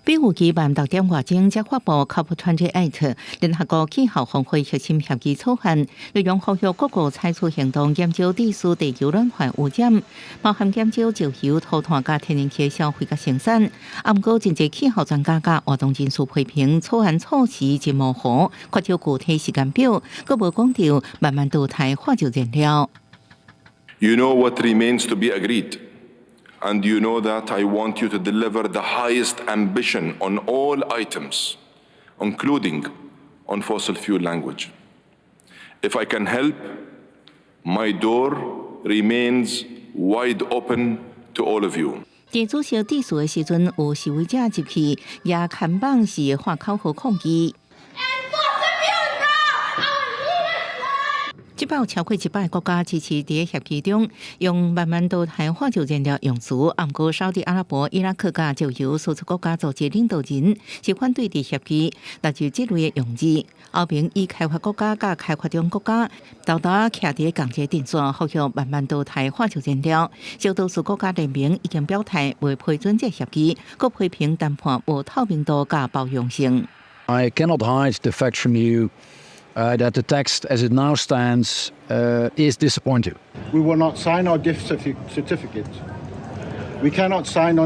比預期慢6點外鐘才發布 COP28 聯合國氣候峰會核心協議草案，內容呼籲各國採取行動，減少致使地球暖化污染，包含減少石油、塗炭佮天然氣消費佮生產。啊，毋過真濟氣候專家佮活動人士批評草案措辭真模糊，缺少具體時間表，閣無講著慢慢淘汰化石燃料。 You know what remains to be agreed. And you know that I want you to deliver the highest ambition on all items, including on fossil fuel language. If I can help, my door remains wide open to all of you. 佇主席致辭的時陣，有示威者入去，舉看板是喊口號抗議。這擺有超過100個國家支持佇協議中用慢慢淘汰化石燃料用詞，毋過沙烏地阿拉伯、伊拉克佮石油輸出國家組織領導人是反對佇協議納入這類的用字。歐盟已開發國家佮開發中國家沓沓徛佇仝一個陣線，呼籲慢慢淘汰化石燃料。小多數國家聯盟已經表態袂批准這協議，閣批評談判無透明度佮包容性。 I cannot hide the fact from you that the text as it now stands is disappointing. We will not sign our death certificate. We cannot sign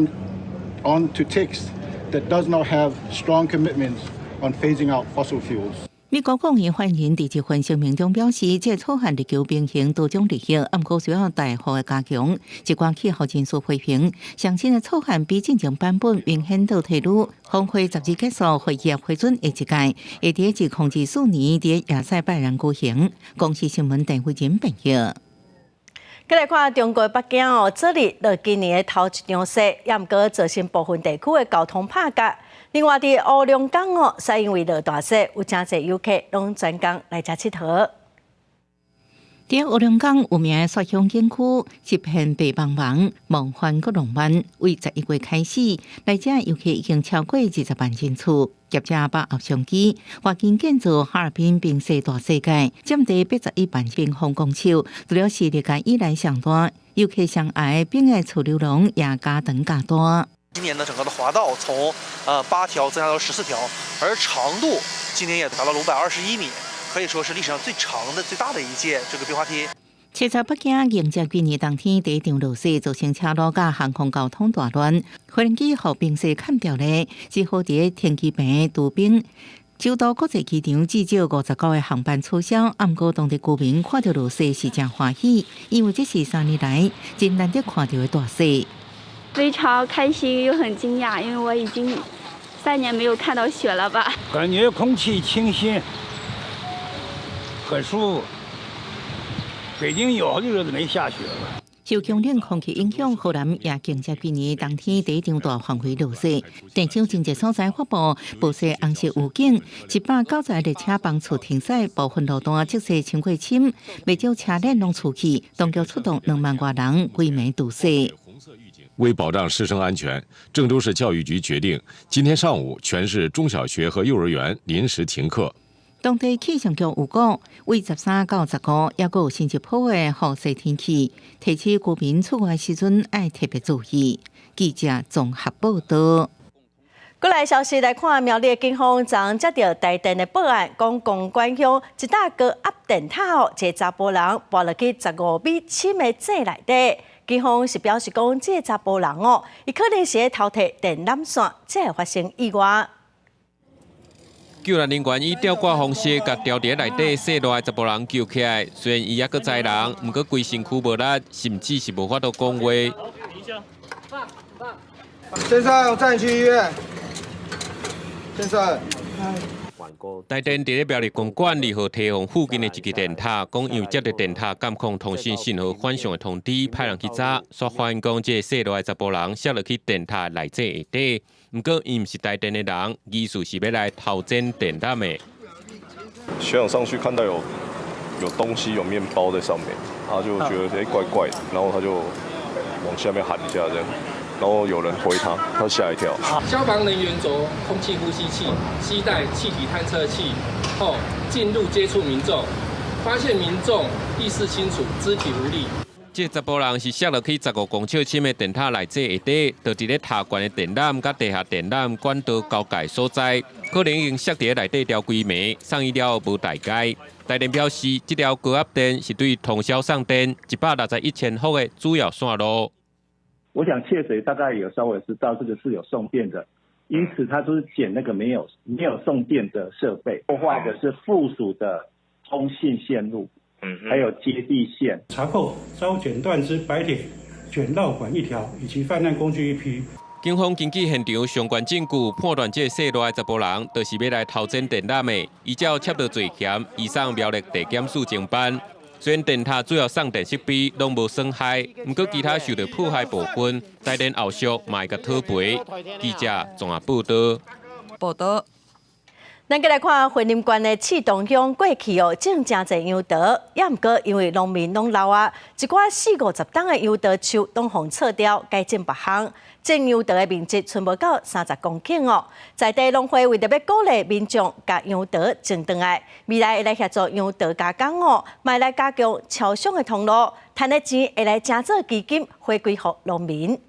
on to text that does not have strong commitments on phasing out fossil fuels. 美國國務發言人佇一份聲明中表示，這草案力求平衡多種利益，毋過需要大幅的加強。一寡氣候人士批評，上新的草案比進前版本明顯倒退嚕。峰會十日結束，會議批准下一屆，會佇2024年佇亞塞拜然舉行。公視新聞鄧慧仁編譯。繼來看中國北京哦，昨日落今年的頭一場雪，也毋過造成部分地區的交通拍結。另外，佇烏龍港哦，煞因為落大雪，有誠濟遊客攏專工來遮𨑨迌。佇烏龍崗有名的雪鄉景區，一片白茫茫，夢幻閣浪漫。為11月開始，來遮遊客已經超過20萬人次。業者把握商機，挖金建造哈爾濱冰雪大世界，佔地81萬平方公尺，除了是歷屆以來上大，遊客上愛冰的儲流籠也加長加大。今年呢，整個的滑道從8條增加到14條，而長度今年也達到了521米。可以說是歷史上最長的、最大的一屆這個冰滑梯。七十北京迎接今年冬天第一場落雪，造成車路佮航空交通大亂，飛機予冰雪崁著咧，只好佇停機坪除冰。首都國際機場至少59個航班取消，毋過當地居民看著落雪是誠歡喜，因為這是3年來真難得看著的大雪。非常開心又很驚訝，因為我已經3年沒有看到雪了吧？感覺空氣清新。很舒服。北京有好幾日子沒下雪了。受強冷空氣影響，河南也迎接今年冬天第一場大範圍落雪。電廠真濟所在發布暴雪紅色預警，190列車班次停駛，部分路段積雪超過深，袂少車輪攏出去，當局出動2萬外人規暝除雪。為保障師生安全，鄭州市教育局決定，今天上午全市中小學和幼兒園臨時停課。當地氣象局有講，為13到15，猶閣有新一波的雨雪天氣，提醒居民出外時陣愛特別注意。記者綜合報道。過來消息來看，苗栗的警方昨接著台電的報案，講公館鄉一搭高壓電塔哦，一个查埔人跋落去15米深的井內底。警方是表示講，這个查埔人哦，伊可能是咧偷提電纜線，才會發生意外。救援人員以吊掛方式，共牢佇內底縅落的查埔人救起來。雖然伊猶閣知人，毋過規身軀無力，甚至是無法度講話。先生，我載你去醫院。先生。台電佇咧苗栗公館2號堤防附近的一支電塔，講因為接著電塔監控通訊信號反常的通知，派人去查，煞發現講這个縅落的查埔人摔落去電塔內井下底。毋過伊毋是台電的人，疑似是欲來偷剪電纜的。學長上去看到有東西有麵包在上面，他就覺得欸怪怪的，然後他就往下面喊一下這樣，然後有人回他，他嚇一跳。消防人員著空氣呼吸器、攜帶氣體探測器後進入接觸民眾，發現民眾意識清楚、肢體無力。這查埔人是摔落去15公尺深的電塔內井下底，就佇咧塔懸的電纜佮地下電纜管道交界所在，可能已經摔佇咧內底牢規暝，送醫了後無代誌。台電表示，這條高壓電是對通霄送電161千伏的主要線路。我想竊賊大概有稍微知道這個是有送電的，因此他就是撿那個沒有送電的設備，破壞的是附屬的通信線路。還有接地線。查扣遭剪斷之白鐵捲繞管一條，以及犯案工具一批。警方根據現場相關證據判斷，這個縅落的查埔人就是欲來偷剪電纜的，依照摵著罪嫌，移送苗栗地檢署偵辦。雖然電塔主要送電設備攏無損害，毋過其他受著破壞部分，台電後續嘛會共討賠。記者綜合報道。報道。咱閣來看雲林縣的刺桐鄉過去哦，種誠濟楊桃，也毋過因為農民攏老啊，一寡四五十冬的楊桃樹攏予鋤掉，改種別項，種楊桃的面積賰無夠30公頃哦。在地農會為著欲鼓勵民眾共楊桃種轉來，未來會來協助楊桃加工哦，嘛來加強超商的通路，趁的錢會來成做基金回饋予農民。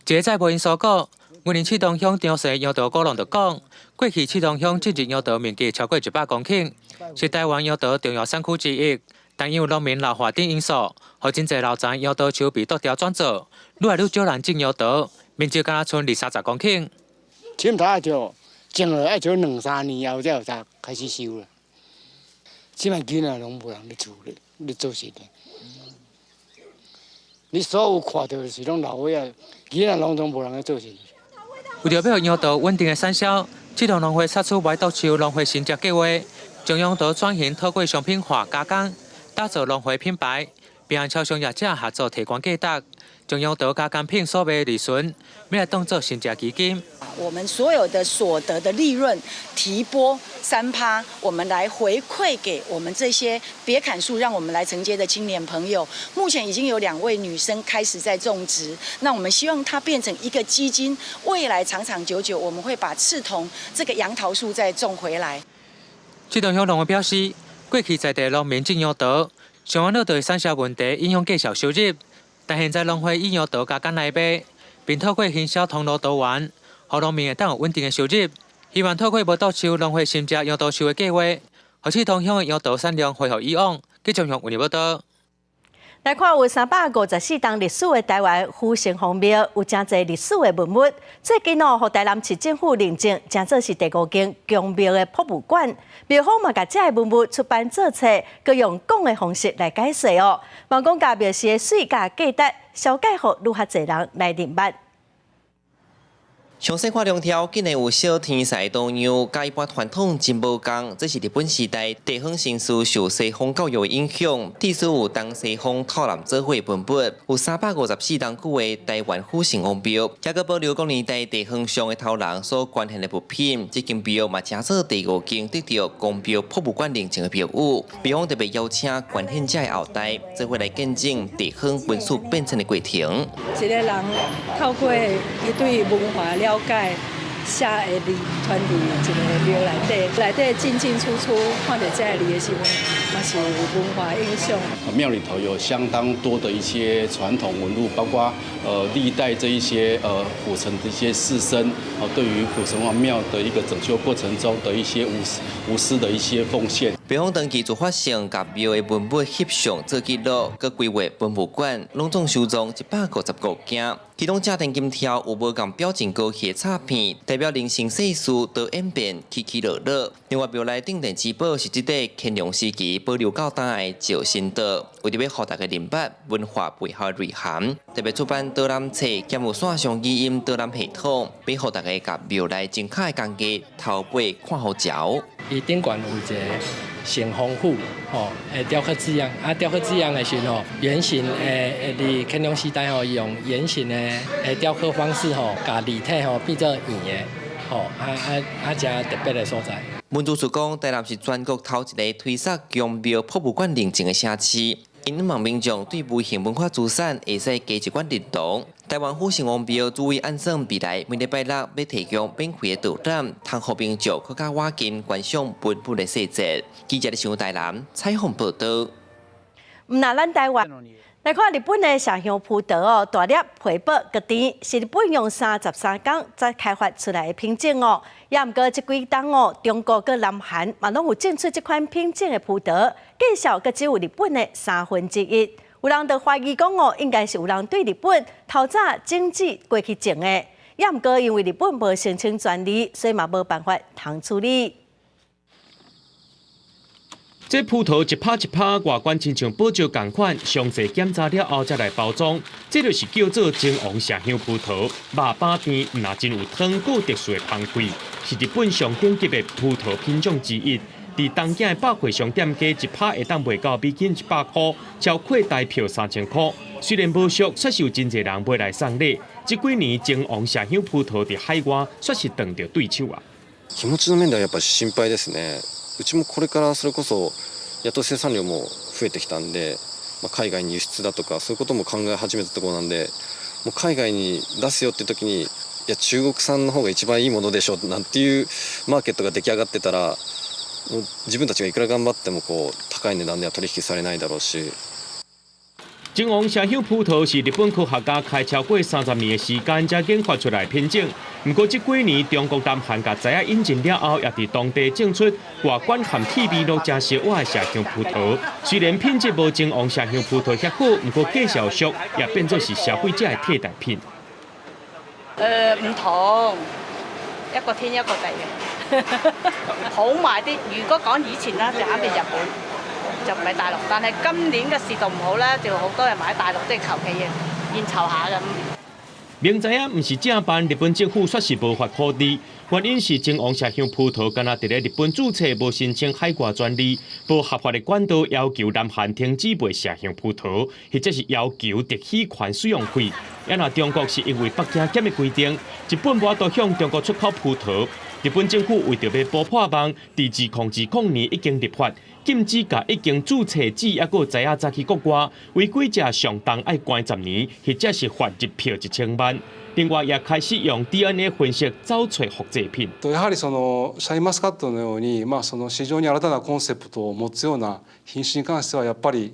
一个載無閒蔬果，雲林刺桐鄉張姓楊桃果農就講，過去刺桐鄉種植楊桃面積超過100公頃，是台灣楊桃重要產區之一。但因為農民老化等因素，予真濟老殘楊桃樹被剁掉轉做，愈來愈少人種楊桃，面積敢若賰二三十公頃。起碼愛著種落愛著兩三年後才有才開始收啦。這擺囡仔攏無人咧處理，咧做事的。你所有看著的是攏老歲仔，囡仔攏總無人咧做事。為著欲予楊桃穩定的產銷，刺桐農會採取袂剁樹農會新植計劃，將楊桃轉型透過商品化加工，打造農會品牌，並和超商業者合作提供價值，將楊桃加工品所賣利潤，欲來當做新植基金。我們所有的所得的利潤提撥3趴，我們來回饋給我們這些別砍樹，讓我們來承接的青年朋友。目前已經有兩位女生開始在種植，那我們希望它變成一個基金，未來長長久久，我們會把刺桐這個楊桃樹再種回來。刺桐鄉農會表示，過去在地農民種楊桃，上煩惱就是產銷問題影響價數收入，但現在農會以楊桃加工來賣，並透過行銷通路多元，予農民會當有穩定的收入。希望透過無毒樹農會新植楊桃樹的計劃，予刺桐鄉的楊桃產量恢復以往。記者用為你報道。來看有354冬歷史的台灣府城隍廟，有誠濟歷史的文物。最近哦，予台南市政府認證，成做是第五間宮廟的博物館。廟方嘛，共這个文物出版做冊，閣用講的方式來解說哦。望講共廟宇的水佮價值，紹介予愈較濟人來認捌。詳細看兩條，竟然有小天使圖樣，佮一般傳統真無仝。這是日本時代地方紳士受西方教育影響，致使有東西方透濫做伙文物，有354冬久的台灣府城隍廟，猶閣保留國年代地方上的頭人所捐獻的物品。這間廟嘛，成做第五間得著宮廟博物館認證的廟宇。廟方特別邀請捐獻者的後代，做伙來見證地方文史變遷的過程。一個人透過伊對文化了解，寫的字傳佇一个廟內底，內底進進出出看著這个字的時陣，嘛是有文化影響。廟裡頭有相當多的一些傳統文物，包括歷代這一些府城的一些士紳，哦，對於府城隍廟的一個整修過程中的一些無私的一些奉獻。廟方長期自發性共廟的文物翕相做記錄，閣規劃文物館，攏總收藏155件。其中正殿金條有無仝表情高戲的插片，代表人生世事都演變起起落落。另外廟內鎮店之寶是這個乾隆時期保留到今的趙神刀，為著欲予大家認捌文化背後的內涵，特別出版導覽冊兼有線上語音導覽系統，欲予大家共廟內精巧的工藝頭尾看予著。伊頂懸有一个成王府吼，的雕刻字樣，啊，雕刻字樣的時吼，圓形的，佇乾隆時代吼，用圓形的雕刻方式吼，共字體吼變做圓的，吼，啊啊啊，誠特別的所在。文資處講，台南是全國頭一个推捒宮廟博物館認證的城市，𪜶望民眾對無形文化資產會使加一寡認同。台灣府城隍廟主委按算未來每禮拜六欲提供免費的導覽，通予民眾閣較倚近觀賞文物的細節。記者佇台南採訪報導。毋若咱台灣來看日本的麝香葡萄哦，大粒皮薄閣甜，是日本用33工才開發出來的品種哦。也毋過這幾冬哦，中國佮南韓嘛攏有種出這款品種的葡萄，價數閣只有日本的1/3。有人就懷疑講哦，應該是有人對日本偷早種子過去種的。也毋過因為日本無申請專利，所以嘛無辦法通處理。這葡萄一拍一拍，外觀親像寶石仝款，詳細檢查了後才來包裝。這就是叫做金王麝香葡萄，肉飽甜，毋若真有糖，閣有特殊的香味，是日本上頂級的葡萄品種之一。佇東京的百貨商店街，一拍會當賣到美金100箍，超過台票3000箍。雖然無俗，卻是有真濟人買來送禮。這幾年，金王麝香葡萄佇海外煞是當著對手啊。気持ちの面ではやっぱ心配ですね。うちもこれからそれこそやっと生産量も増えてきたんで、まあ、海外に輸出だとかそういうことも考え始めたところなんで、もう海外に出すよって時に、いや中国産の方が一番いいものでしょなんていうマーケットが出来上がってたら、もう自分たちがいくら頑張ってもこう高い値段では取引されないだろうし。金王麝香葡萄是日本科學家開超過30年的時間才研發出來品種。毋過這幾年，中國南韓共栽仔引進了後，也佇當地種出外觀和氣味攏誠相倚的麝香葡萄。雖然品質無金王麝香葡萄遐好，毋過價數俗，也變做是消費者的替代品。唔同，一個天一個地嘅，好賣啲。如果講以前啦，就肯定日本，就唔係大陸。但係今年嘅市道唔好咧，就好多人買大陸，即係求其嘅應酬下咁。明知影毋是正版，日本政府煞是無法可治。原因是前王麝香葡萄，干焦佇咧日本註冊，無申請海外專利，無合法的管道要求南韓停止賣麝香葡萄，或者是要求特許權使用費。啊若中國是因為北京檢疫規定，日本無法度向中國出口葡萄。日本政府為著欲補破網，佇2020年已經立法，禁止共已經註冊籽猶閣知影早去國外，違規者上重愛關10年，或者是罰日票1000萬。另外，也開始用 DNA 分析找揣複製品。やはりそのシャインマスカットのように、まあその市場に新たなコンセプトを持つような品種に関してはやっぱり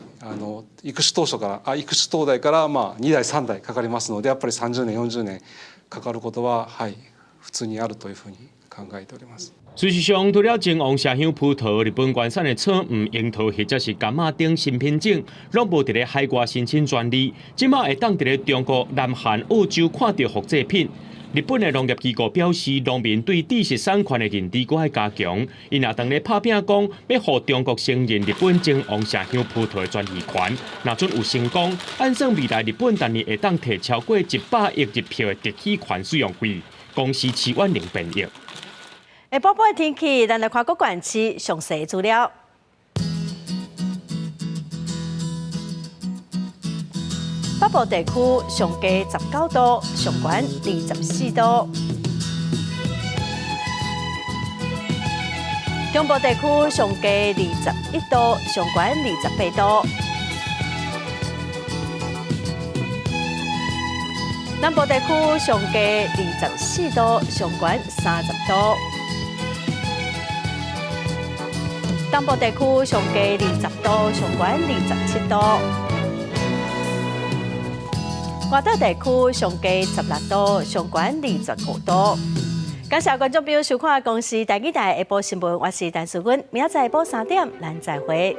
育種当初から育種当代からまあ2代3代かかりますので、やっぱり30年40年かかることははい普通にあるというふうに考えております。事實上，除了前王麝香葡萄，日本原產的草莓、櫻桃或者是柑仔等新品種，攏無佇咧海外申請專利，這馬會當佇咧中國、南韓、澳洲看著複製品。日本的農業機構表示，農民對知識產權的認知閣愛加強。𪜶也當咧拍拚講，欲予中國承認日本前王麝香葡萄的專利權。若準有成功，按算未來日本逐年會當提超過100億日票的特許權使用費，公司市遠零變億。下晡晡的天氣，咱來看各縣市詳細資料。北部地區上低19度，上懸24度；中部地區上低21度，上懸28度；南部地區上低24度，上懸30度。東部地區上低20度，上懸27度；外島地區上低16度，上懸25度。感謝觀眾朋友收看公視台語台下晡新聞，我是陳淑君，明仔載下晡3點，咱再會。